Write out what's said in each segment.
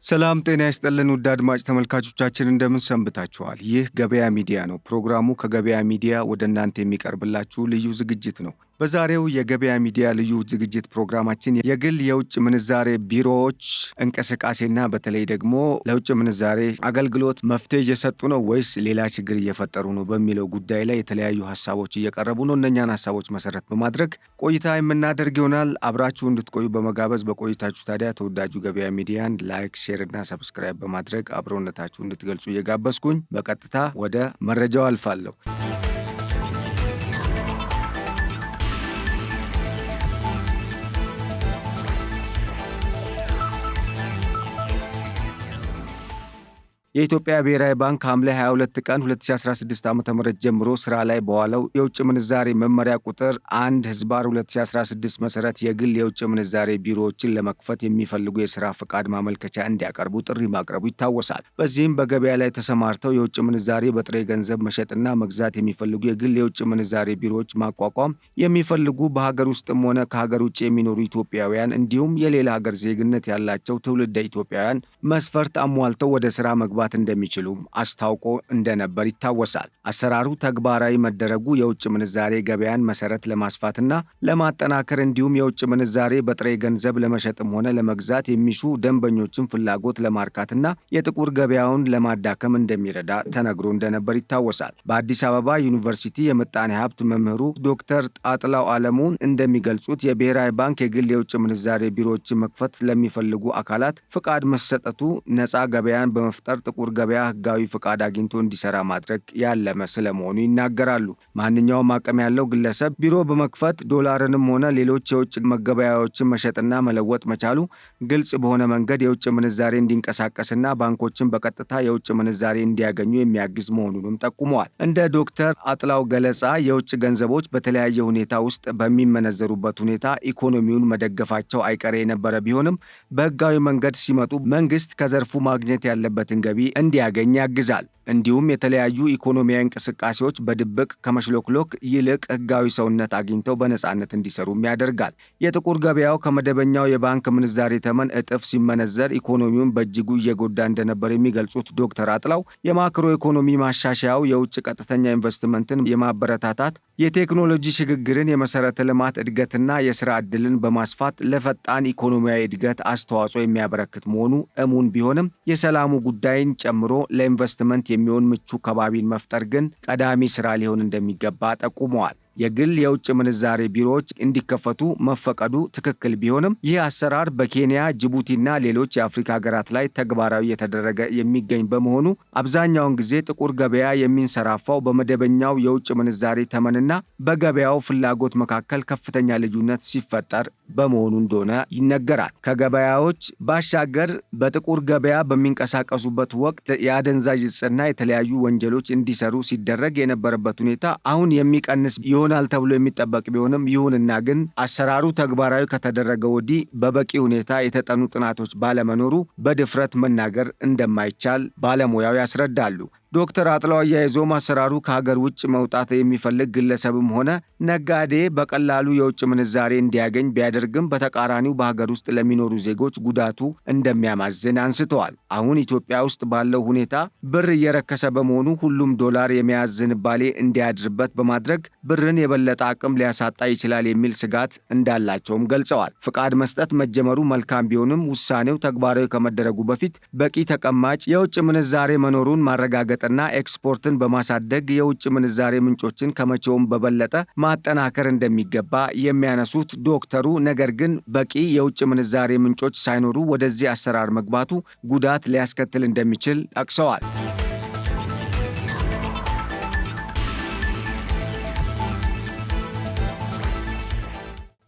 ሰላም ጤና ይስጥልን ውድ አድማጭ ተመልካቾቻችን፣ እንደምን ሰንብታችኋል? ይህ ገበያ ሚዲያ ነው። ፕሮግራሙ ከገበያ ሚዲያ ወደ እናንተ የሚቀርብላችሁ ልዩ ዝግጅት ነው። በዛሬው የገበያ ሚዲያ ልዩ ዝግጅት ፕሮግራማችን የግል የውጭ ምንዛሬ ቢሮዎች እንቅስቃሴና በተለይ ደግሞ ለውጭ ምንዛሬ አገልግሎት መፍትሄ እየሰጡ ነው ወይስ ሌላ ችግር እየፈጠሩ ነው በሚለው ጉዳይ ላይ የተለያዩ ሀሳቦች እየቀረቡ ነው። እነኛን ሀሳቦች መሰረት በማድረግ ቆይታ የምናደርግ ይሆናል። አብራችሁ እንድትቆዩ በመጋበዝ በቆይታችሁ ታዲያ ተወዳጁ ገበያ ሚዲያን like፣ share እና subscribe በማድረግ አብሮነታችሁ እንድትገልጹ እየጋበዝኩኝ በቀጥታ ወደ መረጃው አልፋለሁ። የኢትዮጵያ ብሔራዊ ባንክ ሐምሌ 22 ቀን 2016 ዓ ም ጀምሮ ስራ ላይ በዋለው የውጭ ምንዛሬ መመሪያ ቁጥር 1/2016 መሰረት የግል የውጭ ምንዛሬ ቢሮዎችን ለመክፈት የሚፈልጉ የስራ ፈቃድ ማመልከቻ እንዲያቀርቡ ጥሪ ማቅረቡ ይታወሳል። በዚህም በገበያ ላይ ተሰማርተው የውጭ ምንዛሬ በጥሬ ገንዘብ መሸጥና መግዛት የሚፈልጉ የግል የውጭ ምንዛሬ ቢሮዎች ማቋቋም የሚፈልጉ በሀገር ውስጥም ሆነ ከሀገር ውጭ የሚኖሩ ኢትዮጵያውያን እንዲሁም የሌላ ሀገር ዜግነት ያላቸው ትውልደ ኢትዮጵያውያን መስፈርት አሟልተው ወደ ስራ መግባት እንደሚችሉም አስታውቆ እንደነበር ይታወሳል። አሰራሩ ተግባራዊ መደረጉ የውጭ ምንዛሬ ገበያን መሰረት ለማስፋትና ለማጠናከር እንዲሁም የውጭ ምንዛሬ በጥሬ ገንዘብ ለመሸጥም ሆነ ለመግዛት የሚሹ ደንበኞችን ፍላጎት ለማርካትና የጥቁር ገበያውን ለማዳከም እንደሚረዳ ተነግሮ እንደነበር ይታወሳል። በአዲስ አበባ ዩኒቨርሲቲ የምጣኔ ሀብት መምህሩ ዶክተር ጣጥላው አለሙ እንደሚገልጹት የብሔራዊ ባንክ የግል የውጭ ምንዛሬ ቢሮዎችን መክፈት ለሚፈልጉ አካላት ፍቃድ መሰጠቱ ነፃ ገበያን በመፍጠር ጥቁር ገበያ ህጋዊ ፍቃድ አግኝቶ እንዲሰራ ማድረግ ያለመ ስለመሆኑ ይናገራሉ። ማንኛውም አቅም ያለው ግለሰብ ቢሮ በመክፈት ዶላርንም ሆነ ሌሎች የውጭ መገበያያዎችን መሸጥና መለወጥ መቻሉ ግልጽ በሆነ መንገድ የውጭ ምንዛሬ እንዲንቀሳቀስና ባንኮችን በቀጥታ የውጭ ምንዛሬ እንዲያገኙ የሚያግዝ መሆኑንም ጠቁመዋል። እንደ ዶክተር አጥላው ገለጻ የውጭ ገንዘቦች በተለያየ ሁኔታ ውስጥ በሚመነዘሩበት ሁኔታ ኢኮኖሚውን መደገፋቸው አይቀሬ የነበረ ቢሆንም በህጋዊ መንገድ ሲመጡ መንግስት ከዘርፉ ማግኘት ያለበትን ገቢ እንዲያገኝ ያግዛል። እንዲሁም የተለያዩ ኢኮኖሚያዊ እንቅስቃሴዎች በድብቅ ከመሽሎክሎክ ይልቅ ህጋዊ ሰውነት አግኝተው በነጻነት እንዲሰሩም ያደርጋል። የጥቁር ገበያው ከመደበኛው የባንክ ምንዛሬ ተመን እጥፍ ሲመነዘር ኢኮኖሚውን በእጅጉ እየጎዳ እንደነበር የሚገልጹት ዶክተር አጥላው የማክሮ ኢኮኖሚ ማሻሻያው የውጭ ቀጥተኛ ኢንቨስትመንትን የማበረታታት፣ የቴክኖሎጂ ሽግግርን፣ የመሰረተ ልማት እድገትና የስራ ዕድልን በማስፋት ለፈጣን ኢኮኖሚያዊ እድገት አስተዋጽኦ የሚያበረክት መሆኑ እሙን ቢሆንም የሰላሙ ጉዳይን ጨምሮ ለኢንቨስትመንት የሚሆን ምቹ ከባቢን መፍጠር ግን ቀዳሚ ስራ ሊሆን እንደሚገባ ጠቁመዋል። የግል የውጭ ምንዛሬ ቢሮዎች እንዲከፈቱ መፈቀዱ ትክክል ቢሆንም ይህ አሰራር በኬንያ፣ ጅቡቲና ሌሎች የአፍሪካ ሀገራት ላይ ተግባራዊ የተደረገ የሚገኝ በመሆኑ አብዛኛውን ጊዜ ጥቁር ገበያ የሚንሰራፋው በመደበኛው የውጭ ምንዛሬ ተመንና በገበያው ፍላጎት መካከል ከፍተኛ ልዩነት ሲፈጠር በመሆኑ እንደሆነ ይነገራል። ከገበያዎች ባሻገር በጥቁር ገበያ በሚንቀሳቀሱበት ወቅት የአደንዛዥ እጽና የተለያዩ ወንጀሎች እንዲሰሩ ሲደረግ የነበረበት ሁኔታ አሁን የሚቀንስ ይሆናል ተብሎ የሚጠበቅ ቢሆንም ይሁንና ግን አሰራሩ ተግባራዊ ከተደረገ ወዲህ በበቂ ሁኔታ የተጠኑ ጥናቶች ባለመኖሩ በድፍረት መናገር እንደማይቻል ባለሙያው ያስረዳሉ። ዶክተር አጥላው አያይዞም አሰራሩ ከሀገር ውጭ መውጣት የሚፈልግ ግለሰብም ሆነ ነጋዴ በቀላሉ የውጭ ምንዛሬ እንዲያገኝ ቢያደርግም በተቃራኒው በሀገር ውስጥ ለሚኖሩ ዜጎች ጉዳቱ እንደሚያማዝን አንስተዋል። አሁን ኢትዮጵያ ውስጥ ባለው ሁኔታ ብር እየረከሰ በመሆኑ ሁሉም ዶላር የመያዝ ዝንባሌ እንዲያድርበት በማድረግ ብርን የበለጠ አቅም ሊያሳጣ ይችላል የሚል ስጋት እንዳላቸውም ገልጸዋል። ፍቃድ መስጠት መጀመሩ መልካም ቢሆንም ውሳኔው ተግባራዊ ከመደረጉ በፊት በቂ ተቀማጭ የውጭ ምንዛሬ መኖሩን ማረጋገጥ ና ኤክስፖርትን በማሳደግ የውጭ ምንዛሬ ምንጮችን ከመቼውም በበለጠ ማጠናከር እንደሚገባ የሚያነሱት ዶክተሩ፣ ነገር ግን በቂ የውጭ ምንዛሬ ምንጮች ሳይኖሩ ወደዚህ አሰራር መግባቱ ጉዳት ሊያስከትል እንደሚችል ጠቅሰዋል።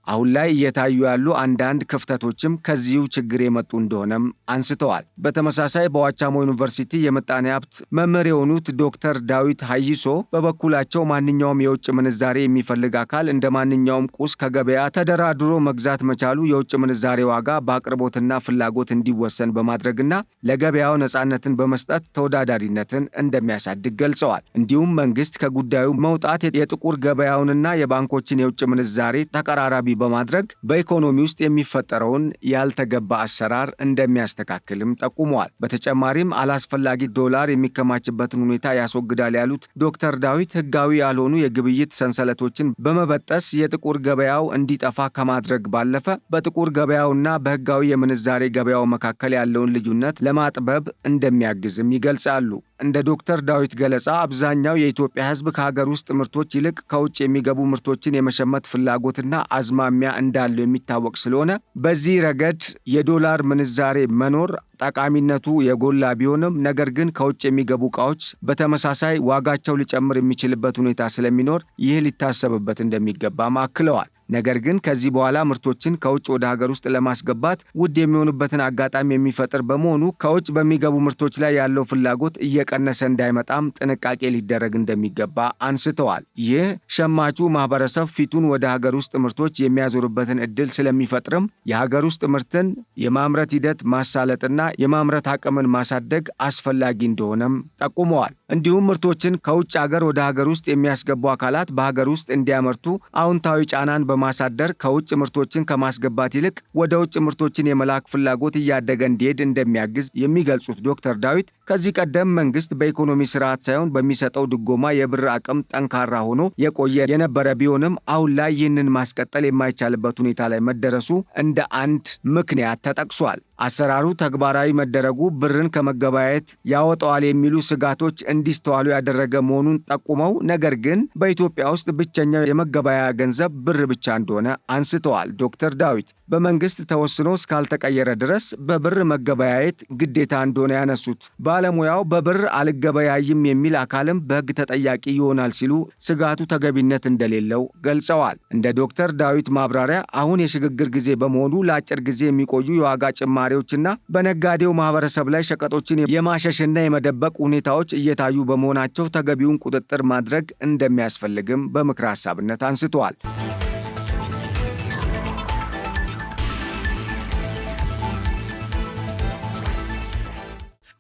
አሁን ላይ እየታዩ ያሉ አንዳንድ ክፍተቶችም ከዚሁ ችግር የመጡ እንደሆነም አንስተዋል። በተመሳሳይ በዋቻሞ ዩኒቨርሲቲ የምጣኔ ሀብት መምህር የሆኑት ዶክተር ዳዊት ሀይሶ በበኩላቸው ማንኛውም የውጭ ምንዛሬ የሚፈልግ አካል እንደ ማንኛውም ቁስ ከገበያ ተደራድሮ መግዛት መቻሉ የውጭ ምንዛሬ ዋጋ በአቅርቦትና ፍላጎት እንዲወሰን በማድረግና ለገበያው ነፃነትን በመስጠት ተወዳዳሪነትን እንደሚያሳድግ ገልጸዋል። እንዲሁም መንግስት ከጉዳዩ መውጣት የጥቁር ገበያውንና የባንኮችን የውጭ ምንዛሬ ተቀራራቢ በማድረግ በኢኮኖሚ ውስጥ የሚፈጠረውን ያልተገባ አሰራር እንደሚያስተካክልም ጠቁመዋል። በተጨማሪም አላስፈላጊ ዶላር የሚከማችበትን ሁኔታ ያስወግዳል ያሉት ዶክተር ዳዊት ህጋዊ ያልሆኑ የግብይት ሰንሰለቶችን በመበጠስ የጥቁር ገበያው እንዲጠፋ ከማድረግ ባለፈ በጥቁር ገበያውና በህጋዊ የምንዛሬ ገበያው መካከል ያለውን ልዩነት ለማጥበብ እንደሚያግዝም ይገልጻሉ። እንደ ዶክተር ዳዊት ገለጻ አብዛኛው የኢትዮጵያ ሕዝብ ከሀገር ውስጥ ምርቶች ይልቅ ከውጭ የሚገቡ ምርቶችን የመሸመት ፍላጎትና አዝማሚያ እንዳለው የሚታወቅ ስለሆነ በዚህ ረገድ የዶላር ምንዛሬ መኖር ጠቃሚነቱ የጎላ ቢሆንም ነገር ግን ከውጭ የሚገቡ ዕቃዎች በተመሳሳይ ዋጋቸው ሊጨምር የሚችልበት ሁኔታ ስለሚኖር ይህ ሊታሰብበት እንደሚገባም አክለዋል። ነገር ግን ከዚህ በኋላ ምርቶችን ከውጭ ወደ ሀገር ውስጥ ለማስገባት ውድ የሚሆኑበትን አጋጣሚ የሚፈጥር በመሆኑ ከውጭ በሚገቡ ምርቶች ላይ ያለው ፍላጎት እየቀነሰ እንዳይመጣም ጥንቃቄ ሊደረግ እንደሚገባ አንስተዋል። ይህ ሸማቹ ማህበረሰብ ፊቱን ወደ ሀገር ውስጥ ምርቶች የሚያዞርበትን እድል ስለሚፈጥርም የሀገር ውስጥ ምርትን የማምረት ሂደት ማሳለጥና የማምረት አቅምን ማሳደግ አስፈላጊ እንደሆነም ጠቁመዋል። እንዲሁም ምርቶችን ከውጭ ሀገር ወደ ሀገር ውስጥ የሚያስገቡ አካላት በሀገር ውስጥ እንዲያመርቱ አዎንታዊ ጫናን በማሳደር ከውጭ ምርቶችን ከማስገባት ይልቅ ወደ ውጭ ምርቶችን የመላክ ፍላጎት እያደገ እንዲሄድ እንደሚያግዝ የሚገልጹት ዶክተር ዳዊት ከዚህ ቀደም መንግስት በኢኮኖሚ ስርዓት ሳይሆን በሚሰጠው ድጎማ የብር አቅም ጠንካራ ሆኖ የቆየ የነበረ ቢሆንም አሁን ላይ ይህንን ማስቀጠል የማይቻልበት ሁኔታ ላይ መደረሱ እንደ አንድ ምክንያት ተጠቅሷል። አሰራሩ ተግባራዊ መደረጉ ብርን ከመገበያየት ያወጣዋል የሚሉ ስጋቶች እንዲስተዋሉ ያደረገ መሆኑን ጠቁመው ነገር ግን በኢትዮጵያ ውስጥ ብቸኛው የመገበያያ ገንዘብ ብር ብቻ እንደሆነ አንስተዋል። ዶክተር ዳዊት በመንግስት ተወስኖ እስካልተቀየረ ድረስ በብር መገበያየት ግዴታ እንደሆነ ያነሱት ባለሙያው በብር አልገበያይም የሚል አካልም በሕግ ተጠያቂ ይሆናል ሲሉ ስጋቱ ተገቢነት እንደሌለው ገልጸዋል። እንደ ዶክተር ዳዊት ማብራሪያ አሁን የሽግግር ጊዜ በመሆኑ ለአጭር ጊዜ የሚቆዩ የዋጋ ጭማሪዎችና በነጋዴው ማህበረሰብ ላይ ሸቀጦችን የማሸሽና የመደበቅ ሁኔታዎች እየታዩ በመሆናቸው ተገቢውን ቁጥጥር ማድረግ እንደሚያስፈልግም በምክረ ሀሳብነት አንስተዋል።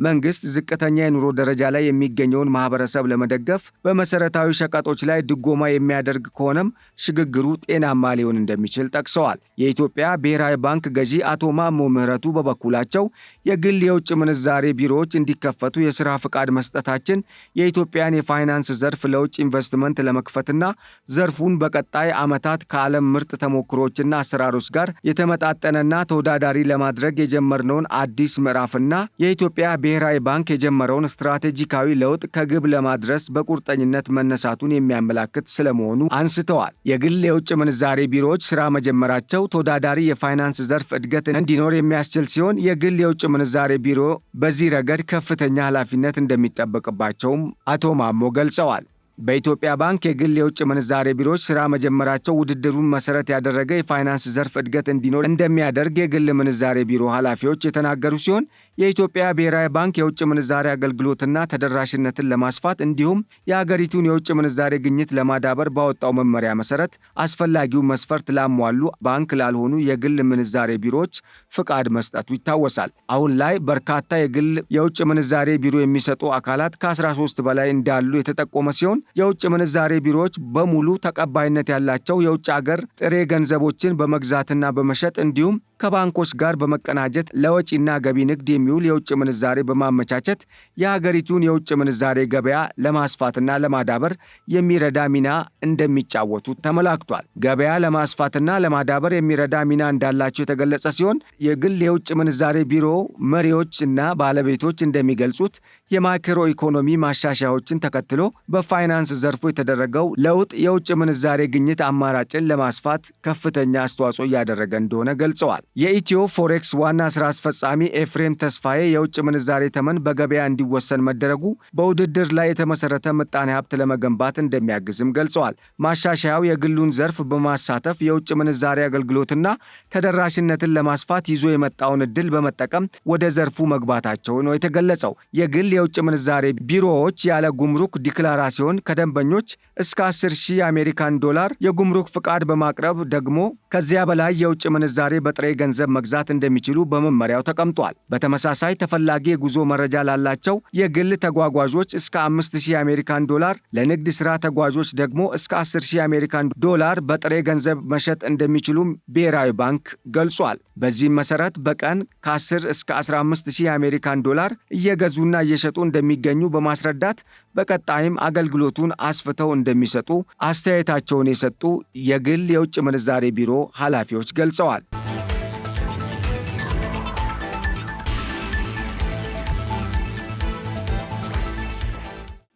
መንግስት ዝቅተኛ የኑሮ ደረጃ ላይ የሚገኘውን ማህበረሰብ ለመደገፍ በመሰረታዊ ሸቀጦች ላይ ድጎማ የሚያደርግ ከሆነም ሽግግሩ ጤናማ ሊሆን እንደሚችል ጠቅሰዋል። የኢትዮጵያ ብሔራዊ ባንክ ገዢ አቶ ማሞ ምህረቱ በበኩላቸው የግል የውጭ ምንዛሬ ቢሮዎች እንዲከፈቱ የሥራ ፍቃድ መስጠታችን የኢትዮጵያን የፋይናንስ ዘርፍ ለውጭ ኢንቨስትመንት ለመክፈትና ዘርፉን በቀጣይ ዓመታት ከዓለም ምርጥ ተሞክሮዎችና አሰራሮች ጋር የተመጣጠነና ተወዳዳሪ ለማድረግ የጀመርነውን አዲስ ምዕራፍና የኢትዮጵያ ብሔራዊ ባንክ የጀመረውን ስትራቴጂካዊ ለውጥ ከግብ ለማድረስ በቁርጠኝነት መነሳቱን የሚያመላክት ስለመሆኑ አንስተዋል። የግል የውጭ ምንዛሬ ቢሮዎች ስራ መጀመራቸው ተወዳዳሪ የፋይናንስ ዘርፍ እድገት እንዲኖር የሚያስችል ሲሆን የግል የውጭ ምንዛሬ ቢሮ በዚህ ረገድ ከፍተኛ ኃላፊነት እንደሚጠበቅባቸውም አቶ ማሞ ገልጸዋል። በኢትዮጵያ ባንክ የግል የውጭ ምንዛሬ ቢሮዎች ስራ መጀመራቸው ውድድሩን መሰረት ያደረገ የፋይናንስ ዘርፍ እድገት እንዲኖር እንደሚያደርግ የግል ምንዛሬ ቢሮ ኃላፊዎች የተናገሩ ሲሆን የኢትዮጵያ ብሔራዊ ባንክ የውጭ ምንዛሬ አገልግሎትና ተደራሽነትን ለማስፋት እንዲሁም የአገሪቱን የውጭ ምንዛሬ ግኝት ለማዳበር ባወጣው መመሪያ መሰረት አስፈላጊውን መስፈርት ላሟሉ ባንክ ላልሆኑ የግል ምንዛሬ ቢሮዎች ፍቃድ መስጠቱ ይታወሳል። አሁን ላይ በርካታ የግል የውጭ ምንዛሬ ቢሮ የሚሰጡ አካላት ከ13 በላይ እንዳሉ የተጠቆመ ሲሆን የውጭ ምንዛሬ ቢሮዎች በሙሉ ተቀባይነት ያላቸው የውጭ አገር ጥሬ ገንዘቦችን በመግዛትና በመሸጥ እንዲሁም ከባንኮች ጋር በመቀናጀት ለወጪና ገቢ ንግድ የሚውል የውጭ ምንዛሬ በማመቻቸት የሀገሪቱን የውጭ ምንዛሬ ገበያ ለማስፋትና ለማዳበር የሚረዳ ሚና እንደሚጫወቱ ተመላክቷል። ገበያ ለማስፋትና ለማዳበር የሚረዳ ሚና እንዳላቸው የተገለጸ ሲሆን የግል የውጭ ምንዛሬ ቢሮ መሪዎች እና ባለቤቶች እንደሚገልጹት የማክሮ ኢኮኖሚ ማሻሻያዎችን ተከትሎ በፋይናንስ ዘርፉ የተደረገው ለውጥ የውጭ ምንዛሬ ግኝት አማራጭን ለማስፋት ከፍተኛ አስተዋጽኦ እያደረገ እንደሆነ ገልጸዋል። የኢትዮ ፎሬክስ ዋና ስራ አስፈጻሚ ኤፍሬም ተስፋዬ የውጭ ምንዛሬ ተመን በገበያ እንዲወሰን መደረጉ በውድድር ላይ የተመሰረተ ምጣኔ ሀብት ለመገንባት እንደሚያግዝም ገልጸዋል። ማሻሻያው የግሉን ዘርፍ በማሳተፍ የውጭ ምንዛሬ አገልግሎትና ተደራሽነትን ለማስፋት ይዞ የመጣውን እድል በመጠቀም ወደ ዘርፉ መግባታቸው ነው የተገለጸው። የግል የውጭ ምንዛሬ ቢሮዎች ያለ ጉምሩክ ዲክላራሲዮን ከደንበኞች እስከ 10 ሺህ የአሜሪካን ዶላር፣ የጉምሩክ ፍቃድ በማቅረብ ደግሞ ከዚያ በላይ የውጭ ምንዛሬ በጥሬ ገንዘብ መግዛት እንደሚችሉ በመመሪያው ተቀምጧል። በተመሳሳይ ተፈላጊ የጉዞ መረጃ ላላቸው የግል ተጓጓዦች እስከ 5000 የአሜሪካን ዶላር፣ ለንግድ ሥራ ተጓዦች ደግሞ እስከ 10 ሺህ የአሜሪካን ዶላር በጥሬ ገንዘብ መሸጥ እንደሚችሉም ብሔራዊ ባንክ ገልጿል። በዚህም መሰረት በቀን ከ10 እስከ 15 ሺህ የአሜሪካን ዶላር እየገዙና እየሸጡ እንደሚገኙ በማስረዳት በቀጣይም አገልግሎቱን አስፍተው እንደሚሰጡ አስተያየታቸውን የሰጡ የግል የውጭ ምንዛሬ ቢሮ ኃላፊዎች ገልጸዋል።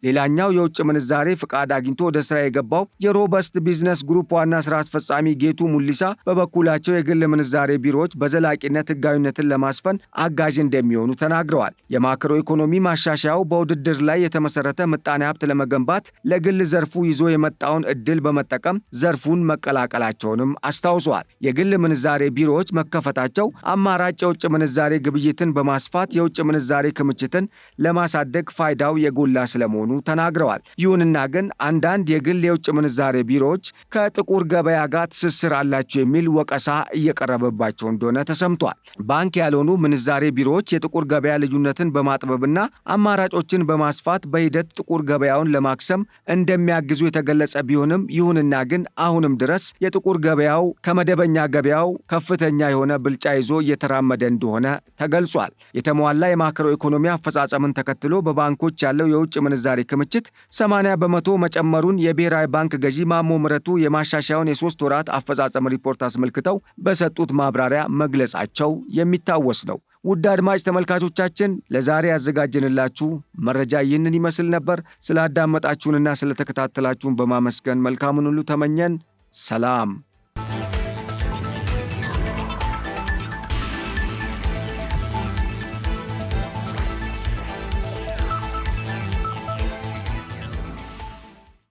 ሌላኛው የውጭ ምንዛሬ ፍቃድ አግኝቶ ወደ ስራ የገባው የሮበስት ቢዝነስ ግሩፕ ዋና ስራ አስፈጻሚ ጌቱ ሙሊሳ በበኩላቸው የግል ምንዛሬ ቢሮዎች በዘላቂነት ህጋዊነትን ለማስፈን አጋዥ እንደሚሆኑ ተናግረዋል። የማክሮ ኢኮኖሚ ማሻሻያው በውድድር ላይ የተመሰረተ ምጣኔ ሀብት ለመገንባት ለግል ዘርፉ ይዞ የመጣውን እድል በመጠቀም ዘርፉን መቀላቀላቸውንም አስታውሰዋል። የግል ምንዛሬ ቢሮዎች መከፈታቸው አማራጭ የውጭ ምንዛሬ ግብይትን በማስፋት የውጭ ምንዛሬ ክምችትን ለማሳደግ ፋይዳው የጎላ ስለመሆኑ ተናግረዋል። ይሁንና ግን አንዳንድ የግል የውጭ ምንዛሬ ቢሮዎች ከጥቁር ገበያ ጋር ትስስር አላቸው የሚል ወቀሳ እየቀረበባቸው እንደሆነ ተሰምቷል። ባንክ ያልሆኑ ምንዛሬ ቢሮዎች የጥቁር ገበያ ልዩነትን በማጥበብና አማራጮችን በማስፋት በሂደት ጥቁር ገበያውን ለማክሰም እንደሚያግዙ የተገለጸ ቢሆንም ይሁንና ግን አሁንም ድረስ የጥቁር ገበያው ከመደበኛ ገበያው ከፍተኛ የሆነ ብልጫ ይዞ እየተራመደ እንደሆነ ተገልጿል። የተሟላ የማክሮ ኢኮኖሚ አፈጻጸምን ተከትሎ በባንኮች ያለው የውጭ ምንዛሬ ክምችት 80% መጨመሩን የብሔራዊ ባንክ ገዢ ማሞ ምህረቱ የማሻሻያውን የ3 ወራት አፈጻጸም ሪፖርት አስመልክተው በሰጡት ማብራሪያ መግለጻቸው የሚታወስ ነው። ውድ አድማጭ ተመልካቾቻችን፣ ለዛሬ ያዘጋጀንላችሁ መረጃ ይህንን ይመስል ነበር። ስላዳመጣችሁንና ስለተከታተላችሁን በማመስገን መልካሙን ሁሉ ተመኘን። ሰላም።